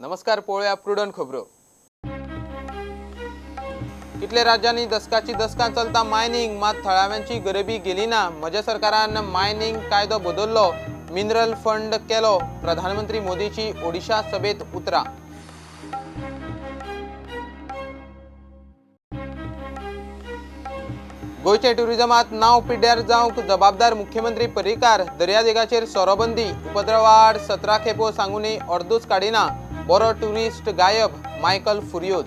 नमस्कार, पळोवया प्रुडंट खबरो. कितले राज्यांनी दसकाची दसकां चलता मायनिंग, मात थळाव्यांची गरिबी गेली ना. म्हज्या सरकारान मायनिंग कायदो बदल्लो, मिनरल फंड केलो. प्रधानमंत्री मोदीची ओडिशा सभेत उतरां. गोंयच्या ट्युरिजमात नांव पिड्ड्यार जावंक जबाबदार मुख्यमंत्री पर्रीकार. दर्यादेगाचेर सोरोबंदी, उपद्रवाड 17 खेपो सांगूनय अर्दूच काडिना. बरो ट्युरिस्ट गायब, मायकल फुरियोज.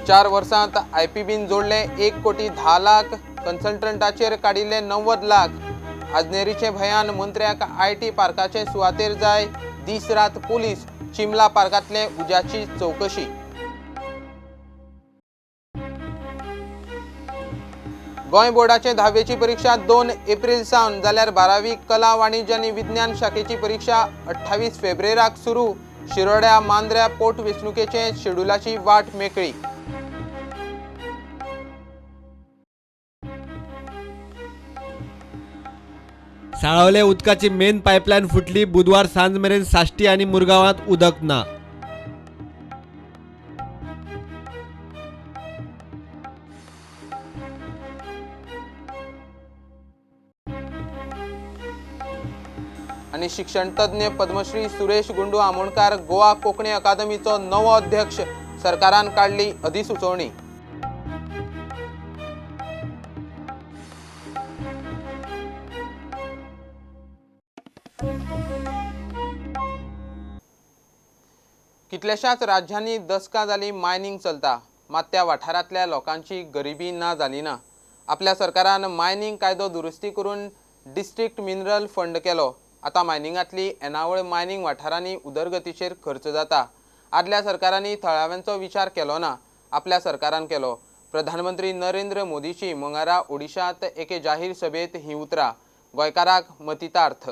चार वर्सांत आयपीबीन जोडले 1,10,00,000, कन्सल्टंटाचेर काडिल्ले 90 लाख. आजनेरीचे भंयान मंत्र्याक IT पार्काचे सुवातेर जाय दीस रात पुलीस. चिमला पार्कांतले उज्याची चवकशी. गोंय बोर्डाचे 10वेची परीक्षा 2 एप्रिल सावन, जाल्यार 12वी कला वाणिज्य आनी विज्ञान शाखेची परीक्षा 28 फेब्रुवारीक सुरू. शिरोड्या मांद्र्या पोटवेंचणुकेचे शेड्युलाची वाट मेकळी. साळवले उदकाची मेन पायपलायन फुटली. बुधवार सांज मेरेन साश्टी आनी मुरगांवांत उदक ना. आनी शिक्षणतज्ञ पद्मश्री सुरेश गुंडू आमोणकार गोवा कोंकणी अकादमीचो नवो अध्यक्ष. सरकारान काडली अधिसुचोवणी. कितल्याशाच राज्यांनी दसकां जाली मायनिंग चलता, मात त्या वाठारांतल्या लोकांची गरिबी ना जाली ना. आपल्या सरकारान मायनिंग कायदो दुरुस्ती करून डिस्ट्रिक्ट मिनरल फंड केलो. आतां मायनिंगांतली येणावळ मायनिंग वाठारांनी उदरगतीचेर खर्च जाता. आदल्या सरकारांनी थळाव्यांचो विचार केलो ना, आपल्या सरकारान केलो. प्रधानमंत्री नरेंद्र मोदीची मंगळारा ओडिशांत एके जाहीर सभेत ही उतरां. गोंयकाराक मतितार्थ.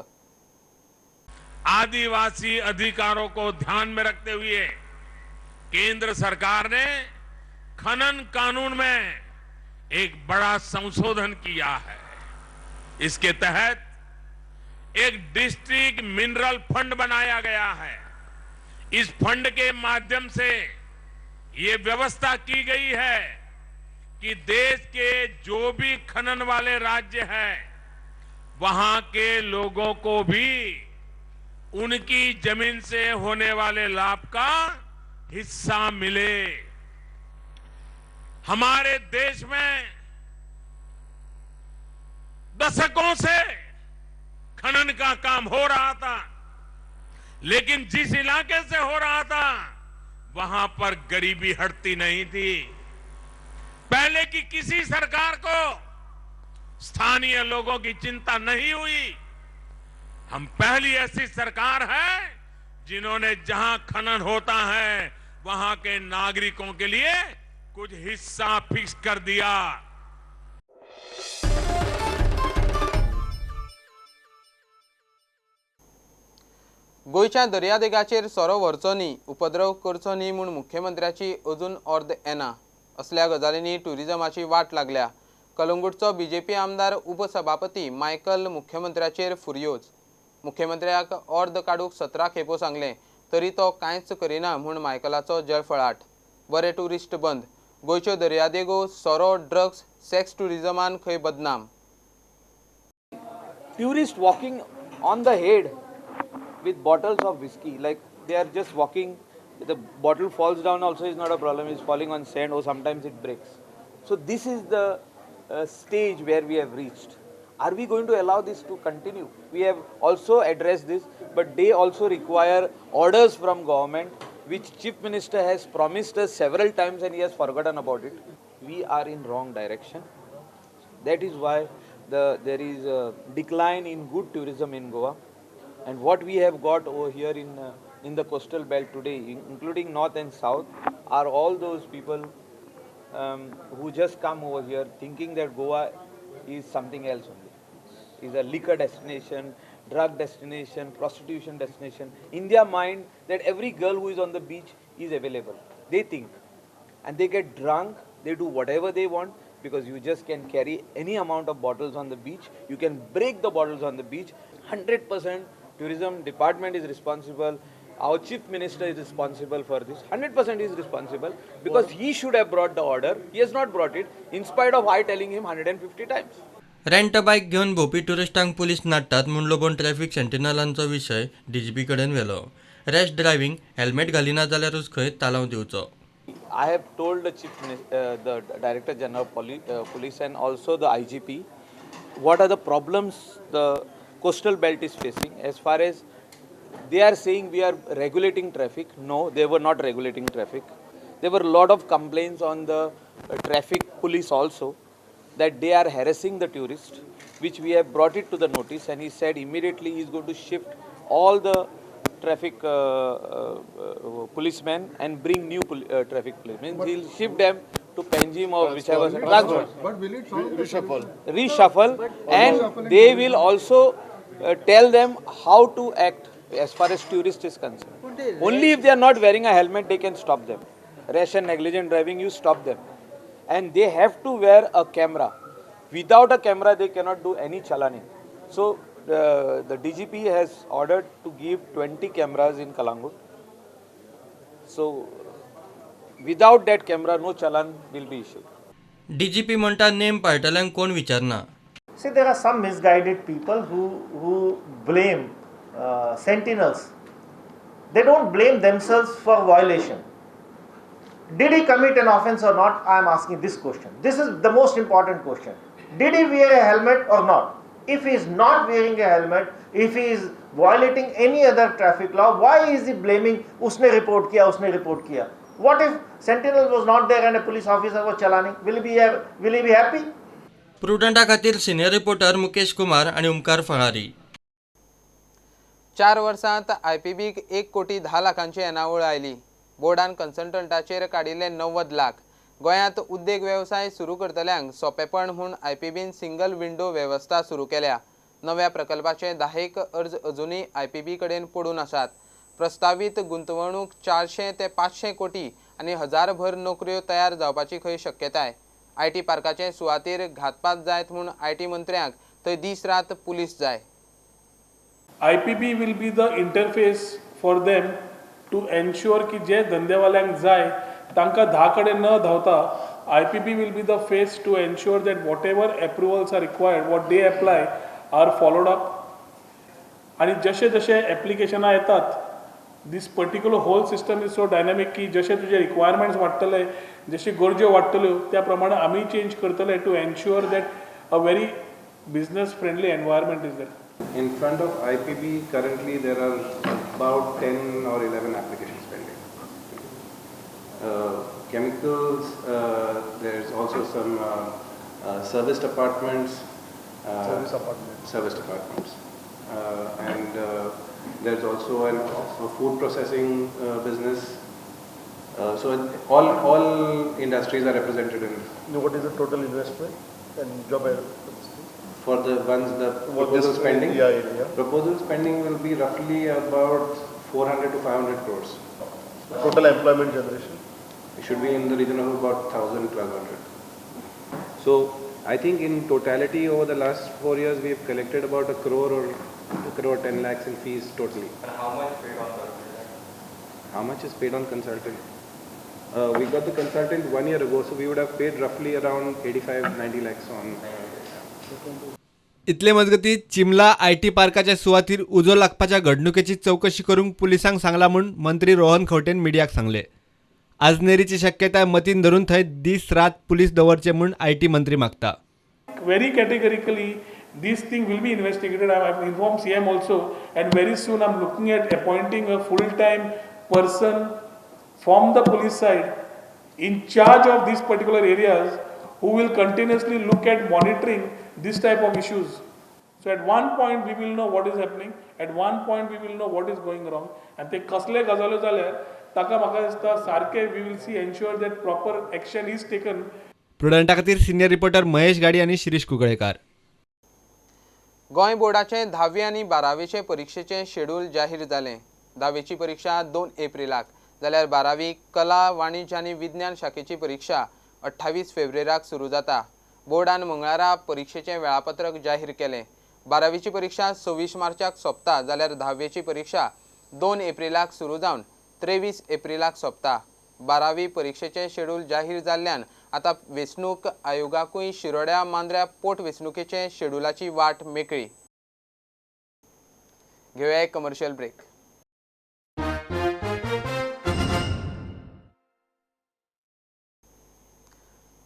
आदिवासी अधिकारों को ध्यान में रखते हुए केंद्र सरकार ने खनन कानून में एक बड़ा संशोधन किया है. इसके तहत एक डिस्ट्रिक्ट मिनरल फंड बनाया गया है. इस फंड के माध्यम से ये व्यवस्था की गई है कि देश के जो भी खनन वाले राज्य हैं, वहां के लोगों को भी उनकी जमीन से होने वाले लाभ का हिस्सा मिले. हमारे देश में दशकों से खनन का काम हो रहा था, लेकिन जिस इलाके से हो रहा था वहां पर गरीबी हटती नहीं थी. पहले की किसी सरकार को स्थानीय लोगों की चिंता नहीं हुई. हम पहली ऐसी सरकार है जिन्होंने जहां खनन होता है वहां के नागरिकों के लिए कुछ हिस्सा फिक्स कर दिया. गोंयच्या दर्यादेगाचेर सोरो व्हरचो न्ही, उपद्रव करचो न्ही म्हूण मुख्यमंत्र्याची अजून ऑर्द येना. असल्या गजालींनी ट्युरिजमाची वाट लागल्या. कलंगूटचो बीजेपी आमदार उपसभापती मायकल मुख्यमंत्र्याचेर फुरयोज. मुख्यमंत्र्याक ऑर्द काडूंक 17 खेपो सांगलें तरी तो कांयच करिना म्हूण मायकलाचो जळफळाट. बरे ट्युरिस्ट बंद, गोंयच्यो दर्यादेगो सोरो, ड्रग्स, सेक्स ट्युरिजमान खंय बदनाम. Tourist walking on the head with bottles of whiskey, like they are just walking, the bottle falls down also is not a problem, it's falling on sand or sometimes it breaks. So this is the stage where we have reached. Are we going to allow this to continue? We have also addressed this, but they also require orders from government, which Chief Minister has promised us several times and he has forgotten about it. We are in wrong direction. That is why there is a decline in good tourism in Goa. And what we have got over here in the coastal belt today, including north and south, are all those people who just come over here thinking that Goa is something else only. Is a liquor destination, drug destination, prostitution destination. In their mind that every girl who is on the beach is available. They think. And they get drunk, they do whatever they want, because you just can carry any amount of bottles on the beach, you can break the bottles on the beach. 100% tourism department is responsible, our chief minister is responsible for this, 100% is responsible because he should have brought the order, he has not brought it in spite of I telling him 150 times. Rent bike घेवन भोंवपी ट्युरिस्टांक police नाडटात म्हूण लोबोन traffic सेंटिनलांचो विशय DGP कडेन व्हेलो. Rash driving, helmet घालिना जाल्यारूच खंय तालांव दिवचो. I have told the chief minister, the director general of police and also the IGP what are the problems the coastal belt is facing. As far as they are saying we are regulating traffic, no, they were not regulating traffic. There were a lot of complaints on the traffic police also that they are harassing the tourists, which we have brought it to the notice, and he said immediately he is going to shift all the traffic policemen and bring new traffic policemen. He will shift them to Panjim or whichever. Transfer. But will it solve reshuffle? Reshuffle, and they will also tell them how to act as far as tourist is concerned. Only if they are not wearing a helmet, they can stop them. Rash and negligent driving, you stop them. And they have to wear a camera. Without a camera, they cannot do any chalaning. So the DGP has ordered to give 20 cameras in Calangute. So without that camera, no challan will be issued. DGP म्हणटा name पाळटल्यांक कोण विचारना. See, there are some misguided people who blame sentinels. They don't blame themselves for violation. Did he commit an offense or not? I am asking this question. This is the most important question. Did he wear a helmet or not? If he is not wearing a helmet, if he is violating any other traffic law, why is he blaming usne report kiya, usne report kiya? What if sentinel was not there and a police officer was chalaning? Will he be happy? प्रुडंटा खातीर senior reporter Mukesh Kumar आणि ओमकार फळारी. 4 वर्सांत आयपीबीक 1,10,00,000 येणावळ आयली. बोर्डान कन्सल्टंटाचेर काडिल्ले 90 लाख. गोंयांत उद्देग वेवसाय सुरू करतल्यांक सोंपेपण म्हूण आयपीबीन सिंगल विंडो वेवस्था सुरू केल्या. नव्या प्रकल्पाचे 10 अर्ज अजुनूय आयपीबी कडेन पडून आसात. प्रस्तावीत गुंतवणूक 400 ते 500 कोटी आनी 1000 नोकऱ्यो तयार जावपाची खंय शक्यताय. IT पार्काचे सुवातेर घातपात जायत म्हूण IT मंत्र्यांक थंय दीस रात पुलीस जाय. IPB will be the interface for them to ensure की जे धंदेवाल्यांक जाय तांकां 10 कडेन न धांवता IPB will be the face to ensure that whatever approvals are required, what they apply are followed up. आनी जशे जशे एप्लिकेशनां येतात, this particular whole system is so dynamic की जशे तुजे रिक्वायरमेंट्स वाडटले, जशी गरज्यो वाडटल्यो त्या प्रमाणे आमी चेंज करतले to ensure that a very business friendly environment is there. In front of IPB currently there are about 10 or 11 applications pending. Chemicals, there's also some service departments. Service departments. And there's also a food processing business. So all industries are represented in. What is the total investment and job? For the ones, the proposal spending? Yeah. Proposal spending will be roughly about 400 to 500 crores. Total employment generation? It should be in the region of about 1,000, 1,200. So I think in totality over the last 4 years we have collected about 1 crore or 1 crore 10 lakhs in fees totally. And how much paid on consultant? How much is paid on consultant? We got the consultant 1 year ago, so we would have paid roughly around 85-90 lakhs on. इतले मजगती चिमला IT पार्काच्या सुवातीर उजो लागपाच्या घडणुकेची चौकशी करूंक पुलिसांक सांगला म्हूण मंत्री रोहन खंवटेन मिडियाक सांगले. आजनेरीची शक्यताय मतीन धरून थंय दीस रात पुलीस दवरचे म्हूण IT मंत्री मागता. Very categorically this thing will be investigated. I have informed CM also, and very soon I am looking at appointing a full time person from the police side in charge of these particular areas who will continuously look at monitoring this type of issues. So at one point we will know what is happening, at one point we will know what is going wrong, and ते कसले गजाल्यो जाल्यार ताका म्हाका दिसता सारके we will see ensure that proper action is taken. प्रुडंटा खातीर senior reporter Mahesh गाडी आनी शिरीष कुंकळेकार. गोंय बोर्डाचे 10वी आनी 12वीचे परिक्षेचें शेड्यूल जाहीर जालें. 10वीची परिक्षा 2 एप्रिलाक जाल्यार 12वी कला वाणिज्य आनी विज्ञान शाखेची परिक्षा 28 फेब्रुवारीक सुरू जाता. बोर्डान मंगळारा परिक्षेचें वेळापत्रक जाहीर केलें. 12वीची परिक्षा 26 मार्चाक सोंपता जाल्यार 10वेची परिक्षा 2 एप्रिलाक सुरू जावन 23 एप्रिलाक सोंपता. 12वी परिक्षेचें शेड्यूल जाहीर जाल्ल्यान आतां वेंचणूक आयोगाकूय शिरोड्या मांद्र्या पोटवेंचणुकेचे शेड्युलाची वाट मेकळी. घेवया एक कमर्शियल ब्रेक.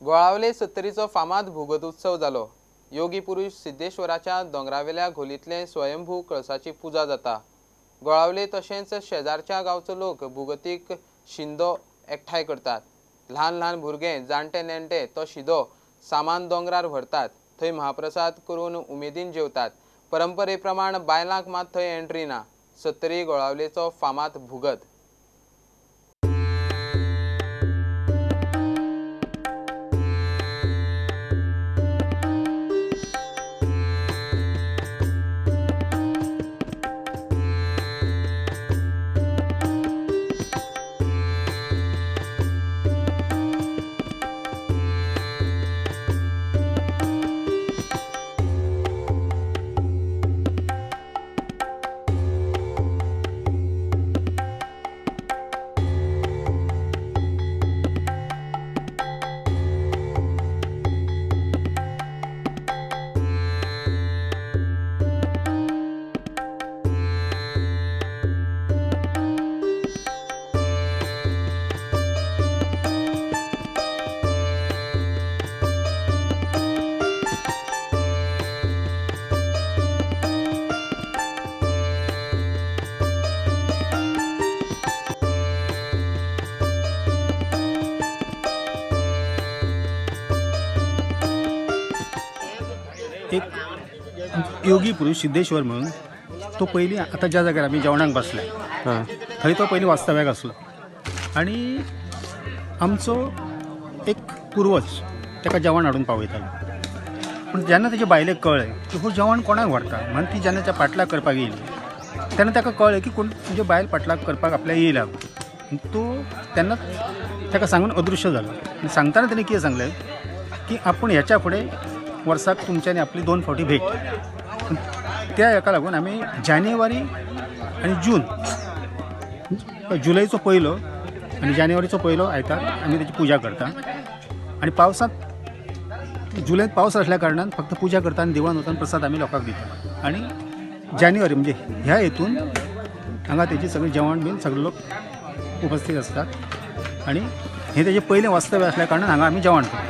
गोळावले सत्तरीचो फामाद भुगत उत्सव जालो. योगी पुरुष सिद्धेश्वराच्या दोंगरावेल्या घोलींतले स्वयंभू कळसाची पुजा जाता. गोळावले तशेंच शेजारच्या गांवचो लोक भुगतीक शिंदो एकठांय करतात. ल्हान ल्हान भुरगे, जाणटे नेणटे तो शिदो सामान दोंगरार व्हरतात. थंय महाप्रसाद करून उमेदीन जेवतात. परंपरे प्रमाण बायलांक मात थंय एंट्री ना. सत्तरी गोळावलेचो फामाद भुगत. एक योगी पुरुष सिद्धेश्वर म्हणून तो पयलीं आतां ज्या जाग्यार आमी जेवणाक बसले थंय तो पयलीं वास्तव्याक आसलो आनी आमचो एक पुर्वज ताका जेवण हाडून पावयतालो. पूण जेन्ना तेजे बायलेक कळ्ळें की हो जेवण कोणाक व्हरता म्हणून ती जेन्ना त्या पाटलाक करपाक येयली तेन्ना ताका कळ्ळें की कोण म्हणजे बायल पाटलाक करपाक आपल्या येयला. तो तेन्ना ताका सांगून अदृश्य जालो. आनी सांगतना तेणें कितें सांगलें की आपूण ह्याच्या फुडें वर्साक तुमच्यांनी आपली 2 फावटी भेट. त्या हेका लागून आमी जानेवारी आनी जून, जुलयचो पयलो आनी जानेवारीचो पयलो आयतार आमी तेची पुजा करता. आनी पावसांत जुलयंत पावस आसल्या कारणान फक्त पुजा करता आनी देवळान वचून प्रसाद आमी लोकांक दिता. आनी जानेवारी म्हणजे ह्या हेतून हांगा तेजी सगळें जेवण बीन सगळे लोक उपस्थित आसतात आनी हें तेजें पयलें वास्तव्य आसल्या कारणान हांगा आमी जेवण करता.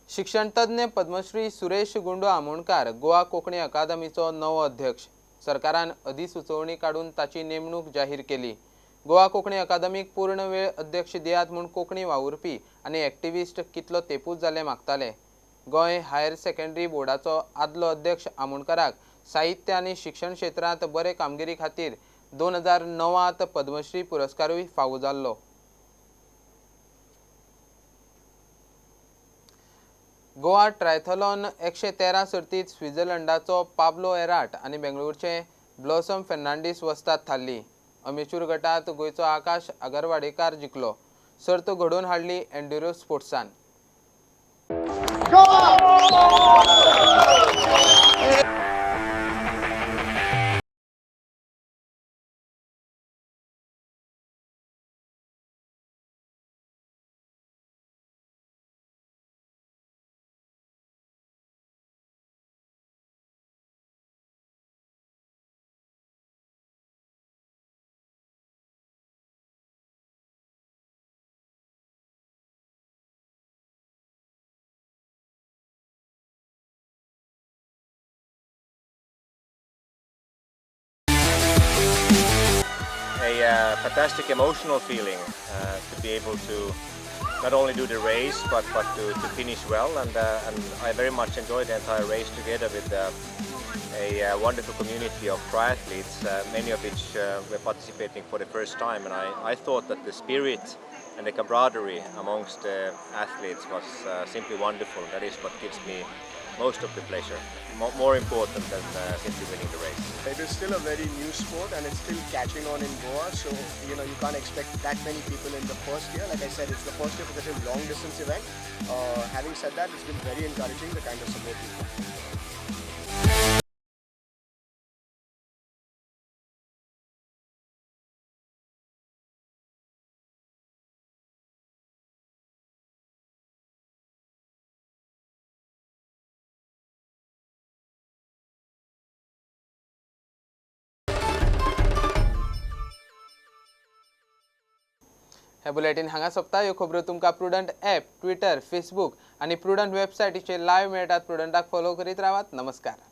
शिक्षणतज्ञ पद्मश्री सुरेश गुंडो आमोणकार गोवा कोंकणी अकादमीचो नवो अध्यक्ष. सरकारान अधिसुचोवणी काडून ताची नेमणूक जाहीर केली. गोवा कोंकणी अकादमीक पूर्ण वेळ अध्यक्ष दियात म्हूण कोंकणी वावुरपी आनी एक्टिविस्ट कितलो तेपूच जाले मागताले. गोंय हायर सेकंडरी बोर्डाचो आदलो अध्यक्ष आमोणकाराक साहित्य आनी शिक्षण क्षेत्रांत बरे कामगिरी खातीर 2009 पद्मश्री पुरस्कारूय फावो जाल्लो. गोवा ट्रायथलॉन 113 सर्तीत स्वित्झर्लंडाचो पाब्लो एराट आनी बेंगळुरूचे ब्लॉसम फेर्नांडीस वस्ताद थारली. अमेच्यूर गटात गोंयचो आकाश आगरवाडेकार जिखलो. सर्त घडोवन हाडली enduro स्पोर्ट्सान. A fantastic emotional feeling to be able to not only do the race but to finish well, and I very much enjoyed the entire race together with a wonderful community of triathletes, many of which were participating for the first time, and I thought that the spirit and the camaraderie amongst the athletes was simply wonderful. That is what gives me most of the pleasure, more important than simply winning the race. It is still a very new sport and it's still catching on in Goa, so you know, you can't expect that many people in the first year. Like I said, it's the first year for such a long distance event. Having said that, it's been very encouraging, the kind of support we've got. हे bulletin हांगा सोंपता. ह्यो खबरो तुमकां prudent app, Twitter, Facebook आनी prudent वेबसायटीचेर live मेळटात. प्रुडंटाक follow करीत रावात. नमस्कार.